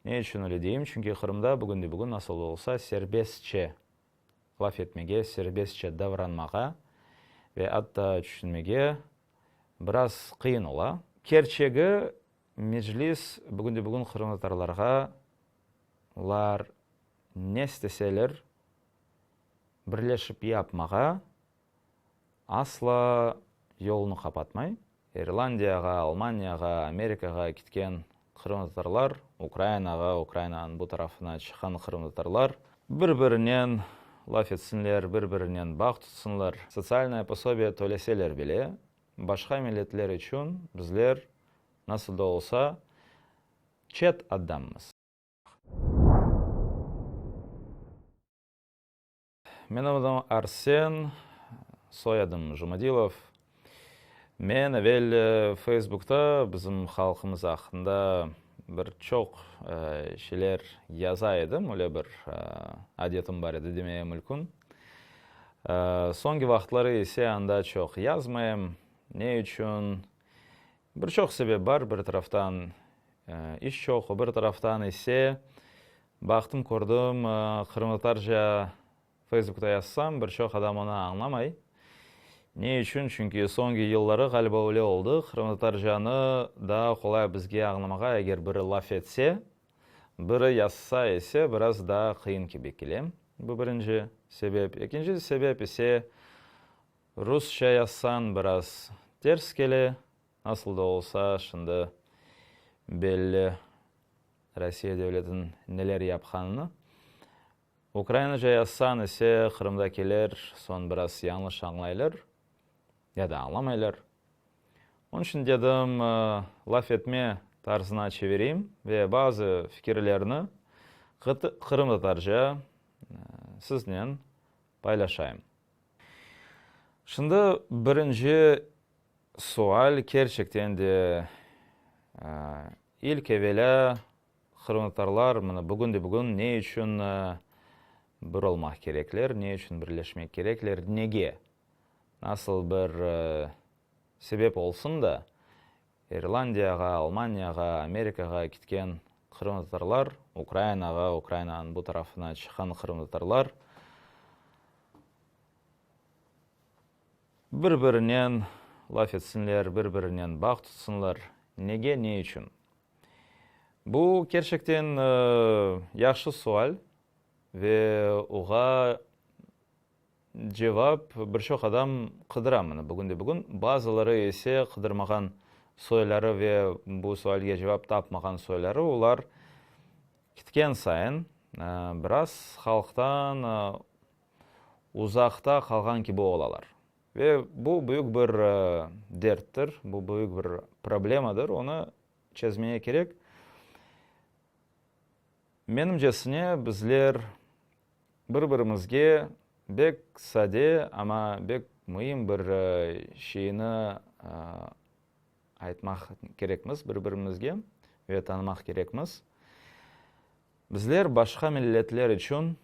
Ne içün öyle deyim? Çünki Qırımda bugünde-bugün nasıl da olsa serbestçe laf etmege, serbestçe davranmağa ve atta tüşünmege biraz qıyın ola. Kerçegi, Meclis bugünde-bugün qırımtatarlarğa olar ne isteseler birleşip yapmağa asla yolunı qapatmay. İrlandiyağa, Almaniyağa, Amerikağa ketken qırımtatarlar, Ukrainağa, Ukrainanıñ bu tarafına çıqqan qırımtatarlar bir-birinen laf etsinler, bir-birinen bağ tutsınlar. Sotsialnaya posobiye töleseler bile, başqa milletler içün bizler, nasıl da olsa, çet adammız. Menim adım Arsen, soyadım Jumadilov. Men evel Feysbukta bizim halqımız aqqında bir çoq şeyler yaza edim, öyle bir adetim bar edi demeye mülkün. Soñki vaqıtları ise anda çoq yazmayım. Ne içün? Bir çoq sebep bar, bir taraftan iş çoq, o bir taraftan ise baqtım, kördim, qırımtatarca Feysbukta yazsam, bir çoq adam onı añlamay. Ne içün? Çünki soñki yılları, ğaliba, öyle oldı, qırımtatarcanı daa qolay bizge añlamağa, eger biri laf etse, biri yazsa ise, biraz daa qıyın kibi kele. Bu birinci sebep. Ekinci sebep ise, Rusça yazsañ biraz ters kele, nasıl da olsa şimdi belli Rossiya devletiniñ neler yapqanını. Ukrainaca yazsañ ise Qırımdakiler soñ biraz yañlış añlaylar ya da añlamaylar. Onıñ içün dedim laf etme tarzına çevireyim ve bazı fikirlerni qırımtatarca siznen paylaşayım. Şimdi birinci sual kerçekten de ilk evelâ qırımtatarlar mına bugün-de-bugün ne içün bir olmaq kerekler, ne içün birleşmek kerekler, nege, nasıl bir sebep olsun da İrlandiyağa, Almaniyağa, Amerikağa ketken qırımtatarlar, Ukrainağa, Ukrainanıñ bu tarafına çıqqan qırımtatarlar bir-birinen laf etsinler, bir-birinen bağ tutsınlar. Nege, ne içün? Bu kerçekten yahşı sual ve oğa Cevap, bir çoq adam qıdıra mını bugünde-bugün, bazıları ise qıdırmağan soyları ve bu sualge cevap tapmağan soyları, olar ketken sayın biraz halqtan uzaqta qalğan kibi olalar. Ve bu büyük bir derttir, bu büyük bir problemadır, onı çezmege kerek. Menimcesine, bizler Bir-birimizge bek sade, amma bek müim bir şeyni aytmaq kerekmiz bir-birimizge ve tanımaq kerekmiz. Bizler başqa milletler içün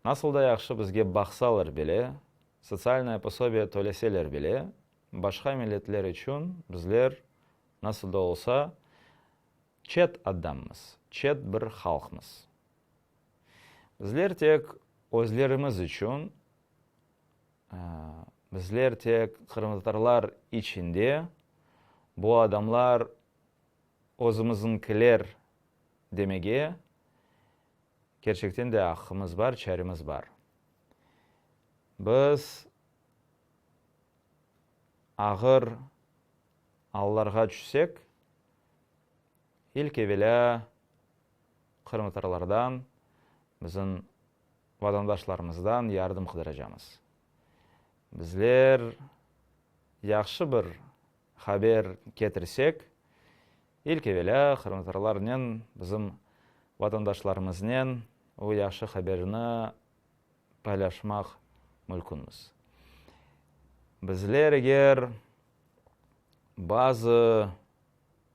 nasıl da yahşı bizge baqsalar bile, sotsialnaya posobiye töleseler bile, başqa milletler içün bizler nasıl da olsa çet adammız, çet bir halqmız. Bizler tek özlerimiz içün, bizler tek qırımtatarlar içinde bu adamlar özümiziñkiler demege kerçekten de aqqımız bar, çaremiz bar. Biz ağır allarğa tüşsek, ilk evelâ qırımtatarlardan, bizim vatandaşlarımızdan yardım qıdıracamız. Bizler yahşı bir haber ketirsek, ilk evelâ qırımtatarlarnen, bizim vatandaşlarımıznen o yahşı haberni paylaşmaq mülkünmiz. Bizler eger bazı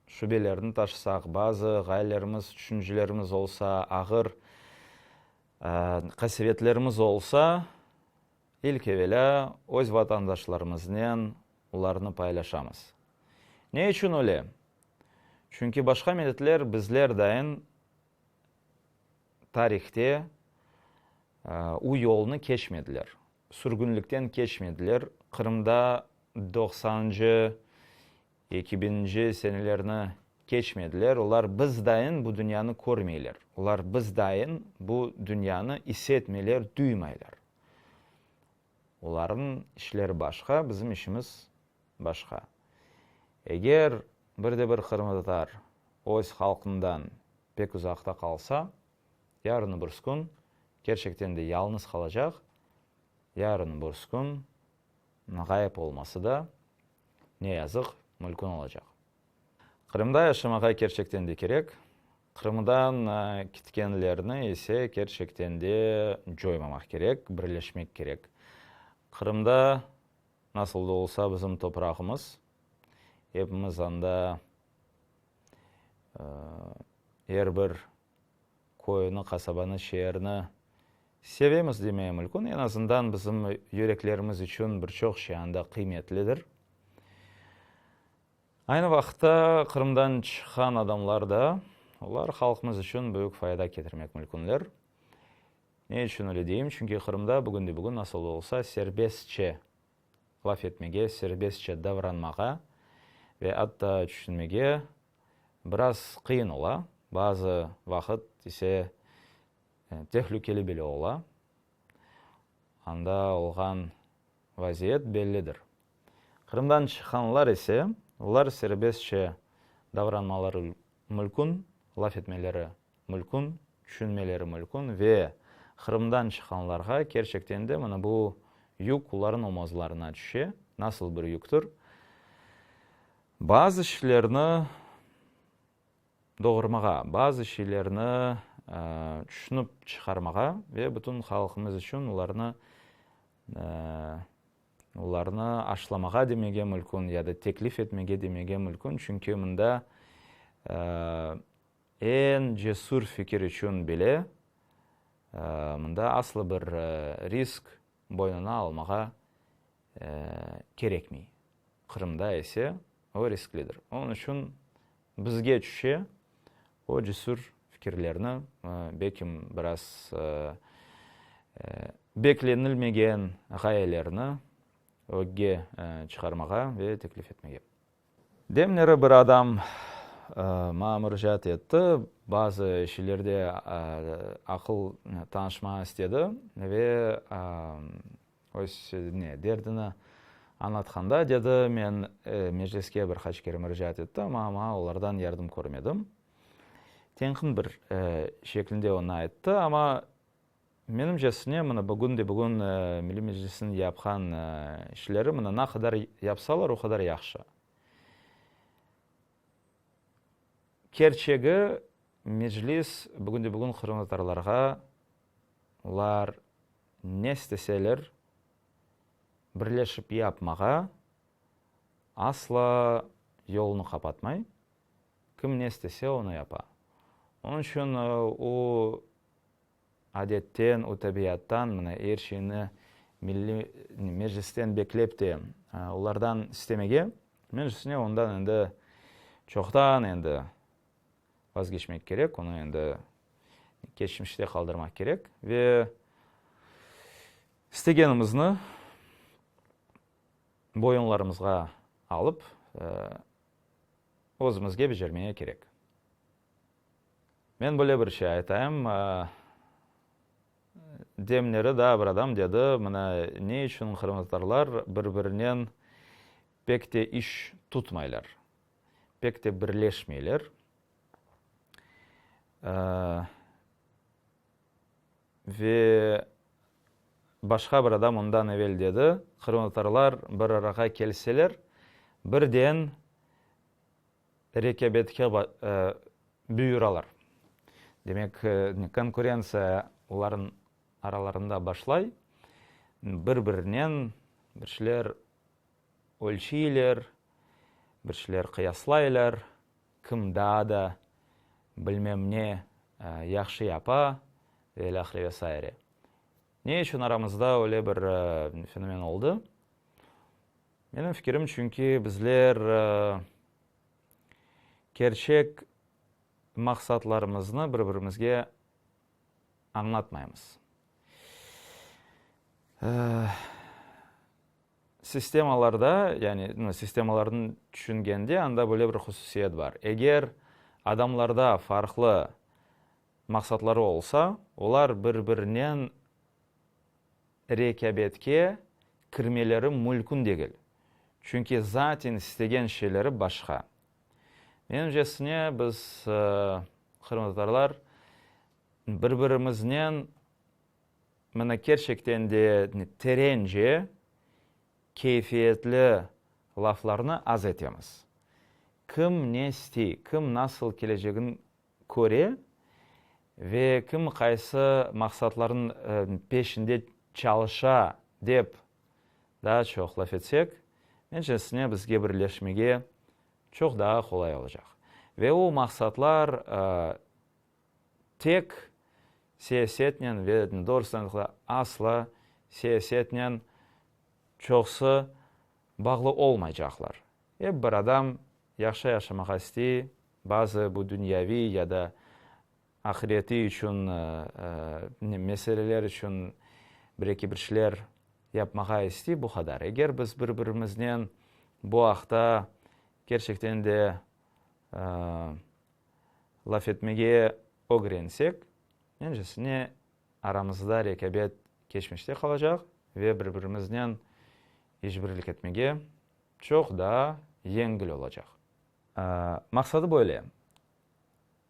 şübelerni taşısaq, bazı ğayelerimiz, tüşüncelerimiz olsa, ağır qasevetlerimiz olsa, ilk evelâ öz vatandaşlarımıznen olarnı paylaşamız. Ne içün öyle? Çünki başqa milletler bizler dayın. tarihte u yolnı keçmediler, sürgünlikten keçmediler, Qırımda doqsanıncı, eki biñinci senelerni keçmediler, olar biz dayın bu dünyanı körmeyler, olar biz dayın bu dünyanı is etmeyler, duymaylar. Olarnıñ işleri başqa, bizim işimiz başqa. Eger bir de bir qırımtatar öz halqından pek uzaqta qalsa, yarın-öbürs kün kerçekten de yalnız qalacaq, yarın-öbürs kün ğayıp olması da, ne yazıq, mülkün olacaq. Qırımda yaşamağa kerçekten de kerek, Qırımdan kitkenlerni ise kerçekten de coymamaq kerek, birleşmek kerek. Qırımda nasıl da olsa bizim toprağımız, epimiz anda er bir köyni, qasabanı, şeerni sevemiz demeye mülkün, eñ azından bizim yüreklerimiz içün bir çoq şey anda qıymetlidir. Aynı vaqıtta Qırımdan çıqqan adamlar da, olar halqımız içün büyük fayda ketirmek mülkünler. Ne içün öyle deyim? Çünki Qırımda bugünde-bugün nasıl da olsa serbestçe laf etmege, serbestçe davranmağa ve atta tüşünmege biraz qıyın ola, bazı vaqıt ise tehlükeli bile ola. Anda olğan vaziyet bellidir. Qırımdan çıqqanlar ise, olar serbestçe davranmaları mülkün, laf etmeleri mülkün, tüşünmeleri mülkün ve Qırımdan çıqqanlarğa kerçekten de mına bu yük olarnıñ omuzlarına tüşe. Nasıl bir yüktür? Bazı şeylerni doğurmağa, bazı şeylerni tüşünip çıqarmağa ve bütün halqımız içün olarnı olarnı aşlamağa demege mülkün ya da teklif etmege demege mülkün, çünki mında eñ cesür fikir içün bile mında aslı bir risk boynuna almağa kerekmey. Qırımda ise o risklidir. Onıñ içün bizge tüşe o cesür fikirlerni, belkim biraz beklenilmegen ğayelerni ögge çıqarmağa ve teklif etmege. Demleri bir adam maña muracaat etti, bazı şeylerde aqıl tanışmağa istedi ve öz ne derdini añlatqanda dedi, men mecliske bir qaç kere muracaat ettim, amma olardan yardım körmedim. Tenqin bir şeklinde onı ayttı, amma Menimcesine, mına bugün de bugün Milliy Meclisniñ yapqan işleri, mına na qadar yapsalar, o qadar yahşı. Kerçegi, Meclis bugün de bugün qırımtatarlarğa olar ne isteseler birleşip yapmağa asla yolunı qapatmay. Kim ne istese, onı yapa. Onıñ içün o Adetten, o tabiattan, mına er şeyni Milliy Meclisten beklep de olardan istemege, meclisine ondan endi çoqtan endi vazgeçmek kerek, onı endi keçmişte qaldırmaq kerek ve istegenimizni boyunlarımızğa alıp, özümizge becermege kerek. Men böyle bir şey aytayım, demleri daa bir adam dedi, mına ne içün qırımtatarlar bir-birinen pek te iş tutmaylar, pek te birleşmeyler. Ve başqa bir adam ondan evel dedi, qırımtatarlar bir arağa kelseler, birden rekabetke buyuralar. Demek, konkurentsiya olarnıñ aralarında başlay, bir-birinen bir şeyler ölçeyler, bir şeyler qıyaslaylar, kim daa da bilmem ne yahşı yapa ve ilâhre ve saire. Ne içün aramızda öyle bir fenomen oldı? Menim fikirim, çünki bizler kerçek maqsatlarımıznı bir-birimizge. Añlatmaymız. Sistemalarda, yani sistemalarnı tüşüngende anda böyle bir hususiyet bar. Eger adamlarda farqlı maqsatları olsa, olar bir-birinen rekabetke kirmeleri mülkün degil. Çünki zaten istegen şeyleri başqa. Menimcesine, biz, qırımtatarlar, bir-birimiznen mına kerçekten de terence, keyfiyetli laflarnı az etemiz. Kim ne istey, kim nasıl kelecegin köre ve kim qaysı maqsatlarnıñ peşinde çalışa dep daa çoq laf etsek, mencesine bizge birleşmege çoq daa qolay olacaq. Ve o maqsatlar tek siyasetnen ve doğrusını aytqanda asla siyasetnen çoqusı bağlı olmaycaqlar. Ep bir adam yahşı yaşamağa istey, bazı bu dünyaviy ya da ahireti içün meseleler içün bir-eki bir şeyler yapmağa istey, bu qadar. Eger biz bir-birimiznen bu aqta kerçekten de laf etmege ögrensek, mencesine, aramızda rekabet keçmişte qalacaq ve bir-birimiznen işbirlik etmege çoq daa yengil olacaq. Maqsadı böyle,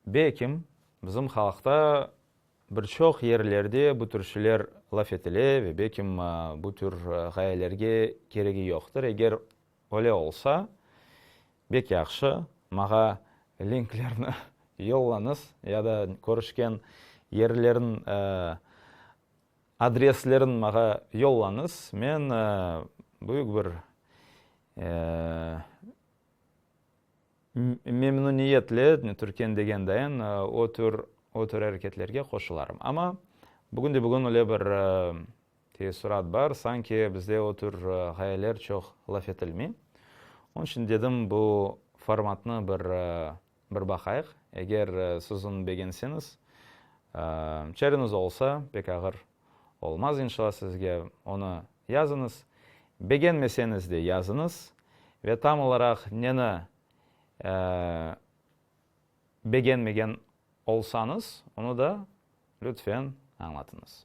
belkim, bizim halqta bir çoq yerlerde bu tür şeyler laf etile ve belkim bu tür ğayelerge keregi yoqtır. Eger öyle olsa, bek yahşı, mağa linklerni yollañız ya da körüşken yerlerin adreslerin mağa yollañız, men büyük bir Memnüniyetle, Türkiyen degen dayın, o tür, o tür areketlerge qoşularım. Amma bugünde-bugün öyle bir teessurat bar, sanki bizde o tür ğayeler çoq laf etilmey. Onıñ içün dedim, bu formatnı bir, bir baqayıq. Eger siz onı begenseñiz, çareñiz olsa, pek ağır olmaz inşallah sizge, onı Yazıñız. Begenmeseñiz de yazıñız ve tam olaraq neni begenmegen olsañız, onı da lütfen añlatıñız.